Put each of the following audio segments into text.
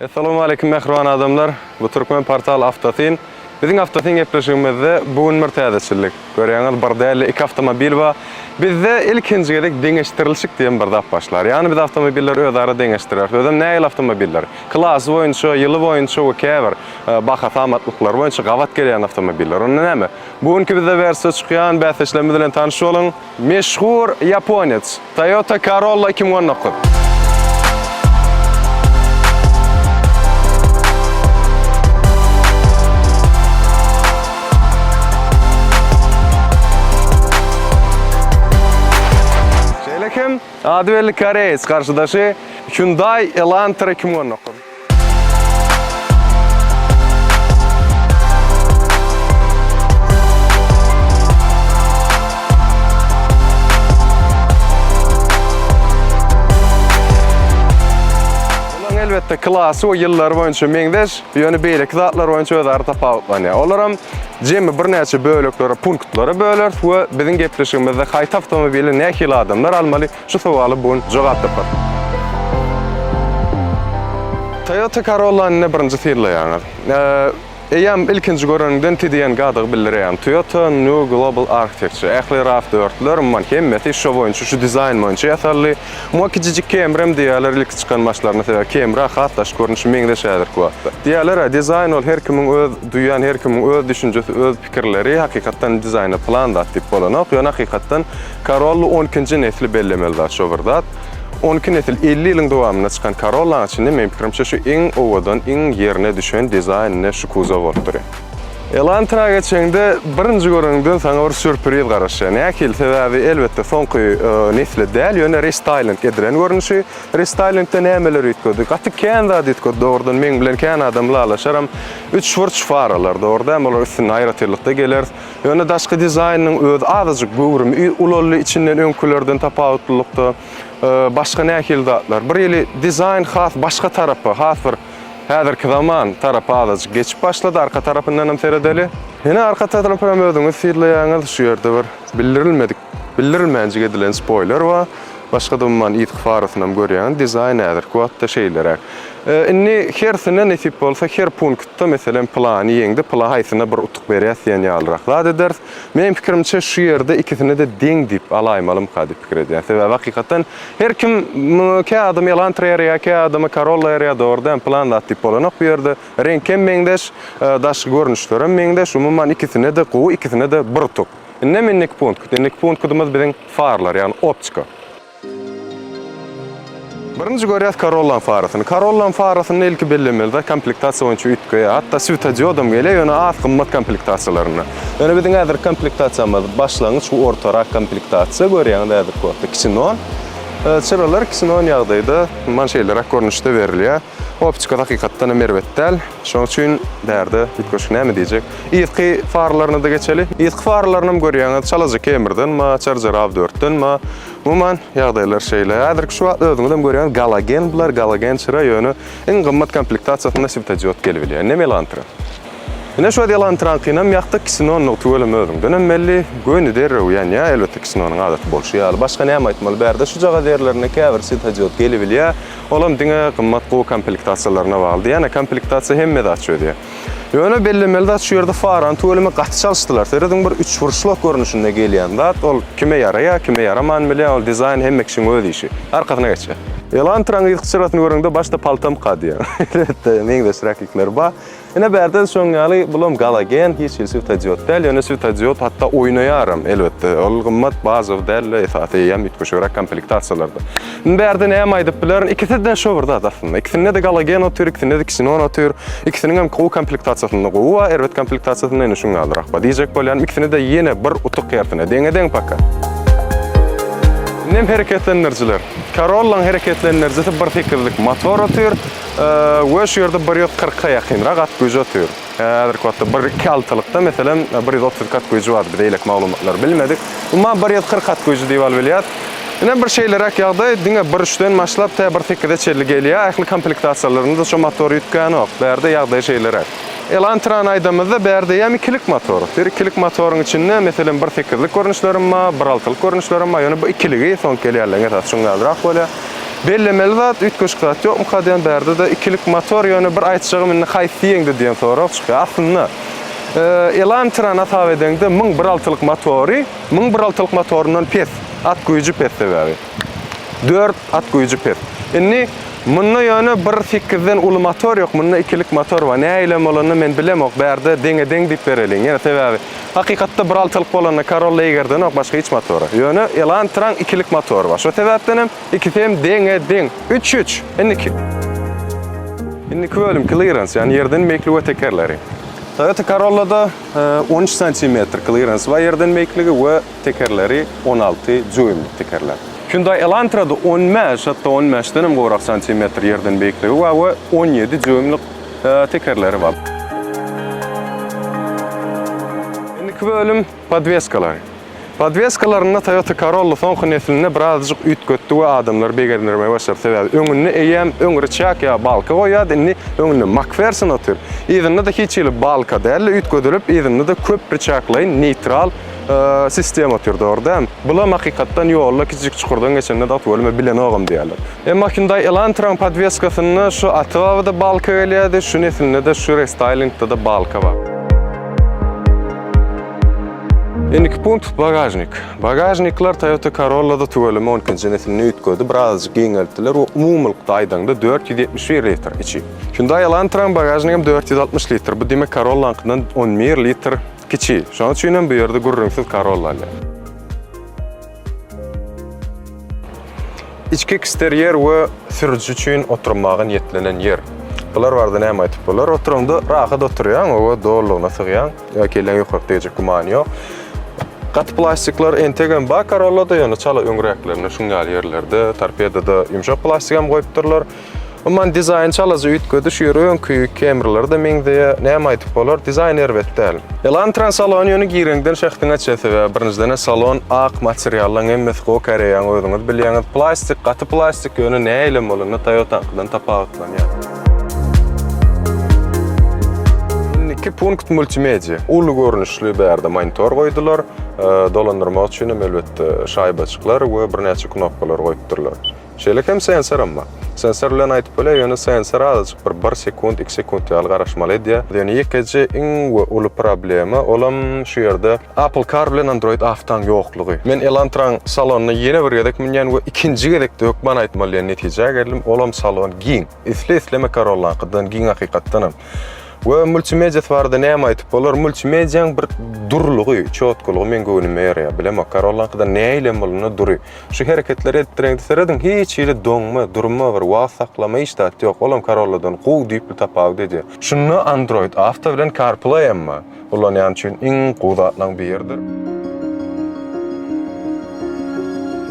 Essalamu Aleýkum mähriban adamlar! Bu Türkmen Portal Awtosyn. Biziň Awtosyn gepleşigimizde bu gün bir täzeçillik. Görýäňiz bir däl-de iki awtomobil bar. Bizde ilkinji gezek deňeşdirilşik diýen bir zat başlar. Ýagny biz awtomobilleri özara deňeşdireris. Özem nähili awtomobiller? Klasy boýunça, ýyly boýunça we käbir bahasy amatlyklary boýunça gabat gelýän awtomobiller. Onda näme? Bu günki bizde wersiýa çykýan bäsdeşlerimiz bilen tanyş boluň. Meşhur ýaponec, Toyota Corolla 2019. Şeýle hem ady belli koreýs garşydaşy Hyundai Elantra 2019. Bularyň elbetde klasy we ýyllary boýunça meňzeş, ýöne beýleki zatlar boýunça özara tapawutlanýar. Olaram jemi birnäçe böleklere, punktlara böleris we biziň gepleşigimizde haýsy awtomobili nähili adamlar almaly, Şu sowala bu gün jogap tapar. Toyota Corolla-ny ine birinji synlaýaňyz. Eýýäm ilkinji göreniňden TDN gadygy bildirýän. Toyota New Global Architecture. Ähli rav dörtler, umuman hemmesi şo boýunça, şu dizaýn boýunça ýasaldy. Muňa kiçijik Camry hem diýýärler ilki çykan başlarynda, sebäbi Camry-a has daşky görnüşi meňzeş häzirki wagtda. Diýýärler-ä, dizaýn ol her kimiň öz duýýan, her kimiň öz düşünjesi, öz pikirleri. Hakykatdan dizaýna plan zat diýip bolanok. Ýöne hakykatdan Corolla on ikinji nesli bellemeli zat şo bir zat. 12 nesil 50 ýylyň dowamynda çykan Corolla-nyň içinde meniň pikirimçe şu iň owadan, iň ýerine düşen dizaýn ine şu kuzow bolup durýar. Elantra geçeňde birinji göreniňden saňa bir sýurpriz garaşýar. Nähili sebäbi elbetde soňky nesli däl ýöne restaýling edilen görnüşi. Restaýlingde nämeler üýtgedi? Gaty kän zat üýtgedi dogrudan meň bilen kän adam ylalaşaram. Üçburç faralar dogry dälmi olar üstünde aýratynlykda geleris. Ýöne daşky dizaýnynyň özi azajyk göwrümi ulaldy içinden öňkülerden tapawutlylykda. Başga nähili zatlar? Bir ýyly dizaýn has başga tarapa, has bir häzirki zaman tarapa azajyk geçip başlady. Arka tarapyndan hem seredeli. Ýene arka tarapy hem özüňiz synlaýaňyz. Şu ýerde bir bildirilmedik, bildirilmänjik edilen spoýler bar. Başga-da umuman yzky farasyny hem görýäňiz. Dizaýn häzirki wagtda şeýleräk. Indi hersine nesip bolsa her punktda meselem pylany ýeňdi, pyla haýsyna bir utuk berýäs diýen ýalyrak zat ederis. Meniň pikirimçe şu ýerde ikisine-de deň diýip alaýmalymyka diýip pikir edýän. Sebäbi hakykatdan her kim kä adam Elantra ýaraýar, kä adama Corolla ýaraýar dogry dämi pylan zat diýip bolanok bu ýerde. Reňkem meňzeş, daşky görnüşlerem meňzeş. Umuman ikisine-de gowy, ikisine-de bir utuk. Indem indiki punkt. Indiki punktymyz biziň farlar, ýagny optika. Birinji görýäs Corolla-nyň farasyny. Corolla-nyň farasynda ilki bellemeli zat komplektasiýa boýunça üýtgeýär. Hatda swetodiodam gelýär, ýöne az gymmat komplektasiýalarynda. Ýöne biziň häzirki komplektasiýamyz başlangyç we ortarak komplektasiýa görýäňiz häzirki wagtda ksenon. Çyralar ksenon ýagdaýda, umuman şeýleräk görnüşde berilýär. Optikasy hakykatdan hem erbet däl. Şonuň üçin bärde üýtgeşik näme diýjek. Yzky faralaryna-da geçeli. Yzky faralarynam görýäňiz, çalaja Camry-den bar, Charger Rav dörtden bar. Umuman, ýagdaýlar şeýle. Häzirki şu wagt özüňizem görýäňiz, galogen bular, galogen çyra, ýöne iň gymmat komplektasiýasynda swetodiod gelibilýär. Indi Elantra. Ine şu wagt Elantraňkynam ýakdyk, ksenonlygy tüweleme özüňdenem belli. Göni derrew ýanýar, elbetde ksenonyň adaty bolşy ýaly. Başga näme aýtmaly, bärde şujagaz ýerlerinde käbir swetodiod gelibilýär. Olam diňe gymmat gowy komplektasiýalaryna bagly. Diýýän-ä, komplektasiýa hemme zat çözýär. Ýöne bellemeli zat şu ýerde farany tüweleme gaty çalyşdylar. Serediň bir üçburçluk görnüşinde gelýän zat. Ol kime ýaraýar, kime ýaraman bilýär. Ol dizaýn hemme kişiň öz işi. Arkasyna geçýär. Elantraň yzky çyrasyny göreňde başda paltamyka diýýäň. Elbetde meňzeşräklikleri bar. Ine bärde şoň ýaly bulam galogen, hiç hili swetodiod däl, ýöne swetodiod hatda oýnaýaram elbetde. Ol gymmat bazowy däl-de esasy eýýäm üýtgeşigräk komplektasiýalarda. Indi bärde näme aýdyp bilerin, ikisi-de şo bir zat aslynda. Ikisinde-de galogen otyr, ikisinde-de ksenon otyr. Ikisiniň hem gowy komplektasiýasynda gowy bar, erbet komplektasiýasynda ine şuň ýalyrak bar. Diýjek bolýanym ikisine-de ýene bir utuk hersine, deňe-deň paka. Indem hereketlendirijiler. Corolla-nyň hereketlendirijisi bir sekizlik motor otyr. We şu ýerde bir 140-a ýakynrak at güýji otyr. Häzirki wagtda bir iki altylykda, meselem, bir 132 at güýji bardy, biz eýleki maglumatlary bilmedik. Umuman bir 140 at güýji diýip alyp bilýäris. Ine bir şeýleräk ýagdaý, diňe bir üçden başlap tä bir sekize çenli gelýär. Ähli komplektasiýalarynda şo motor üýtgänok. Bärde ýagdaý şeýleräk. Elantrany aýdamyzda bärde eýýäm ikilik motor. Bir ikilik motoryň içinde, meselem, bir sekizlik görnüşlerem bar, bir altylyk görnüşlerem bar. Ýöne bu ikiligi soňky gelýänleriň esasy şuň ýalyrak bolýar. Bellemeli zat, üýtgeşik zat ýokmuka diýen bärde-de ikilik motor, ýöne bir aýtjagym indi haýsy ýeňdi diýen sorag çykýar. Aslynda, Elantrany hasap edeňde 1001 altylyk motory 1001 altylyk motoryndan pes, at güýji pes sebäbi. Dört at güýji pes. Indi munda ýöne bir sekizden uly motor ýok, munda ikilik motor bar. Nähilem bolanda men bilemok, bärde deňe-deň diýip bereliň. Ýene sebäbi hakykatda bir altylyk bolanda Corolla eýgerdenok başga hiç motora. Ýöne Elantraň ikilik motory bar. Şo sebäpden hem ikisi hem deňe-deň. Üç-üç. Indiki. Indiki bölüm klirens, ýagny ýerden beýikligi we tekerleri. Toyota Corolla-da 13 santimetr klirens bar ýerden beýikligi we tekerleri 16 dýuýmlyk tekerler. Hyundai Elantra-da 15, hatda 15-den hem gowrak santimetr ýerden beýikligi bar we 17 dýuýmlyk tekerleri bar. Indiki bölüm podweskalary. Podweskalarynda Toyota Corolla soňky neslinde birazajyk üýtgetdi we adamlary begendirmegi başardy. Sebäbi öňünde eýýäm öň ryçag ýa balka goýýardy, indi öňünde Makferson otyr. Yzynda-da hiç hili balka däl-de, üýtgedilip, yzynda-da köp ryçaglaýyn neýtral sistema otyr, dogry dälmi? Bulam hakykatdan ýolda kiçijik çukurdan geçende dagy tüweleme bilenogam diýýärler. Emma Hyundai Elantra-nyň podweskasynda şu ata-babada balka gelýärdi, şu neslinde-de şu restaýlingde-de balka bar. Indiki punkt bagažnik. Bagažnikler Toyota Corolla-da tüweleme on ikinji neslinde üýtgedi, birazajyk giňeltdiler we umumylykda aýdaňda 471 litr içi. Hyundai Elantra-nyň bagažnigem 460 litr, bu diýmek Corolla-nyňkydan 11 litr Kiçi. Şonuň üçin hem bu ýerde gürrüňsiz Corolla alýar. Içki eksterýer we sürüji üçin oturmaga niýetlenen ýer. Bular barada näme aýdyp bolar? Oturaňda rahat oturýaň we dolulygyna sygýaň. Ýa kelläň ýokaryk degjek gümany ýok. Gaty plastikler entegem bar Corolla-da, ýöne çala öňräklerinde şuň ýaly ýerlerde torpedada ýumşak plastigem goýupdyrlar. Umuman dizaýn çalaja üýtgedi, şu ýeri öňki Camry-lere-de meňzeýär. Näme aýdyp bolar, dizaýn erbet däl. Elantra salony ýöne gireňden şähdiň açýar, sebäbi birinjiden-ä salon ak, materiallaryň hemmesi gowy Koreýaň özüňiz bilýäňiz. Plastik, gaty plastik, ýöne nähilem bolanda Toyota-nyňkydan tapawutlanýar. Indiki punkt multimedia. Uly görnüşli bärde monitor goýdular. Dolandyrmak üçin hem elbetde şaýbajyklar we birnäçe knopkalar goýupdyrlar. Şeýle hem sensoram bar. Sensor bilen aýdyp bolýar, ýöne sensor azajyk bir bir sekunt, iki sekunt ýaly garaşmaly edýär. Ýöne ýekeje iň we uly problema, olam şu ýerde Apple Car bilen Android Autoň ýoklugy. Men Elantraň salonyna ýene bir gezek münýän we ikinji gezekde hökman aýtmaly diýen netijä geldim, olam salon giň. Isle-isleme Corolla-nykydan giň hakykatdanam. We multimediasy barada näme aýtyp bolar? Multimediaň bir durulygy, çotkalygy meň göwnüme ýaraýar. Bilemok, Corolla-nykydan nähilem bolanda dury. Şu hereketleri etdireňde serediň, hiç hili doňma, durma, bir wagt saklama hiç zat ýok. Olam Corolla-dan gowy düýpli tapawut edýär. Şunda Android Auto bilen CarPlay hem bar. Ulanýan üçin iň gowy zatlaryň biridir.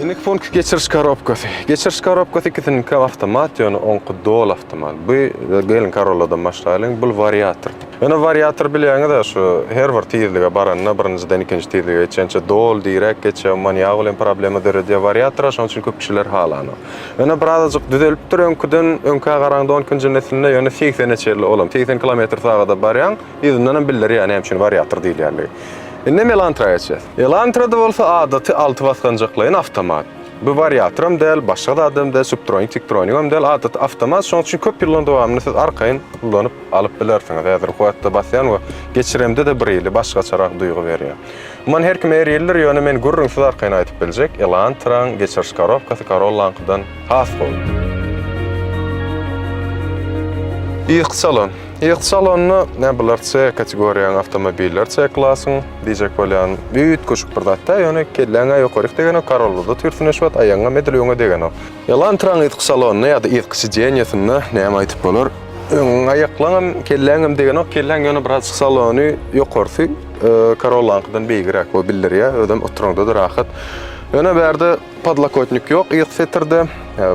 Indiki punkt geçiriş korobkasy. Geçiriş korobkasy ikisiniňki hem awtomat, ýöne oňky doly awtomat. Bu geliň Corolla-dan başlaýlyň, bul wariator. Ýöne wariator bilýäňiz-ä şu her bir tizlige baranda birinjiden ikinji tizlige geçýänçä doly diräk geçýär, umuman ýag bilen problema döredýär wariatora, şonuň üçin köp kişiler halanok. Ýöne birazajyk düzelipdir öňküden, öňkä garaňda on ikinji neslinde ýöne segsene çenli olam, 80 kilometr sagada barýaň, yzyndanam bildirýär näme üçin wariator diýilýänligi. Indem Elantra geçýäs. Elantrada bolsa adaty alty basganjaklaýyn awtomat. Bu wariatoram däl, başga zadam däl, subtronik, tiktronikam däl, adaty awtomat, şonuň üçin köp ýyllaryň dowamynda siz arkaýyn ulanyp alyp bilersiňiz. Häzir kuwwatda basýan we geçiremde-de bir hili başgaçarak duýgy berýär. Umuman her kime her hilidir, ýöne men gürrüňsiz arkaýyn aýdyp biljek, Elantraň geçiriş korobkasy Corollaňkydan has gowy. Yzky salon. Yzky salonda nä bular C kategoriýaň awtomobiller, C klasyň diýjek bolýan üýtgeşik bir zat däl, ýöne kelläň-ä ýokaryk degenok, Corollada otyrsyň şu wagt, aýagyňam edil öňe degenok. Elantraň yzky salonynda ýa-da yzky sidenýesinde näme aýdyp bolar? Öňüň aýaklaňam, kelläňem degenok, kelläň ýöne birazjyk salony ýokarsy Corolla-nyňkydan beýigräk we bildirýär, özem oturaňda-da rahat. Ýöne bärde podlokotnik ýok yzky setirde,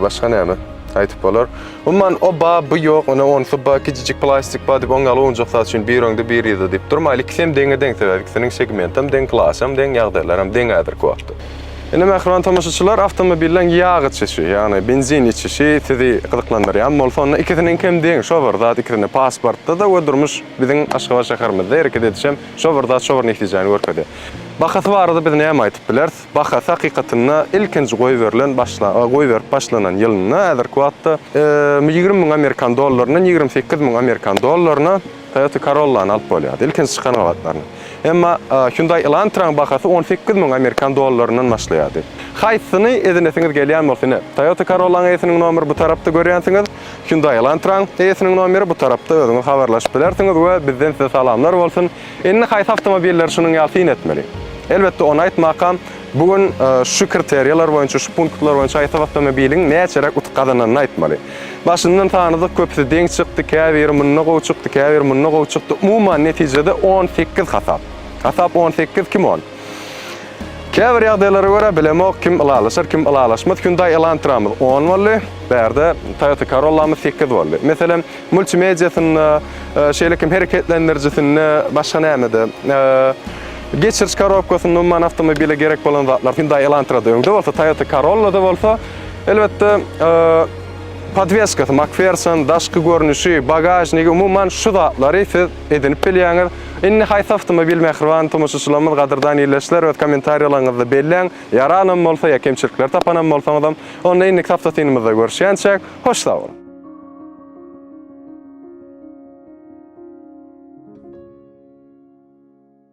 başga näme aýdyp bolar? Umuman o ba, bu ýok, ine onusy ba, kiçijik plastik ba diýip oň ýaly owunjak zat üçin bir öňde bir yzda diýip durmaýly, ikisem deňe-deň sebäbi ikisiniň segmentem deň, klasam deň, ýagdaýlaram deň häzirki wagtda. Indi mähriban tomaşaçylar, awtomobilleň ýag içişi, ýagny benzin içişi sizi gyzyklandyrýan bolsa, onda ikisiniňkem deň, şo bir zat, ikisinde pasportda-da we durmuş biziň Aşgabat şäherimizde hereket edişem şo bir zat, şo bir netijäni görkezýär. Bahasy barada biz näme aýdyp bileris? Bahasy hakykatynda ilkinji goýberilen başla goýberip başlanan ýylynda häzirki wagtda 20 müň amerikan dollaryndan 28 müň amerikan dollaryna Toyota Corolla-ny alyp bolýardy ilkinji çykan gabatlaryna. Emma Hyundai Elantra-nyň bahasy 18 müň amerikan dollaryndan başlaýardy. Haýsysyny edinesiňiz gelýän bolsa ine, Toyota Corolla-nyň eýesiniň nomeri bu tarapda görýänsiňiz, Hyundai Elantra-nyň eýesiniň nomeri bu tarapda özüňiz habarlaşyp bilersiňiz we bizden size salamlar bolsun. Indi haýsy awtomobilleri şunuň ýaly syn etmeli? Elbetde ony aýtmakam, bu gün şu kriteriýalar boýunça, şu punktlar boýunça haýsy awtomobiliň näçeräk utuk gazananyny aýtmaly. Başyndan sanadyk, köpüsi deň çykdy, käbiri munda gowy çykdy, käbiri munda gowy çykdy. Umuman netijede 18 hasap. Hasap 18, kim on? Käbir ýagdaýlara görä bilemok, kim ylalaşar, kim ylalaşmaz. Hyundai Elantramyz on boldy, bärde Toyota Corolla'myz sekiz boldy. Meselem, multimediasynda, şeýle hem hereketlendirijisinde, başga nämede, geçiriş korobkasynda umuman awtomobile gerek bolan zatlar Hyundai Elantrada öňde bolsa, Toyota Corolla'da bolsa, elbetde, podweskasy, Makferson, daşky görnüşi, bagažnigi, umuman şu zatlary siz edinip bilýäňiz. Indi haýsy awtomobil mähriban tomaşaçylarymyz gadyrdan ildeşler öz kommentariýalaryňyzda belläň, ýaranam bolsa ýa kemçilikler tapanam bolsaňyzam, onda indiki hafta synymyzda görüşýänçäk, hoş sag boluň!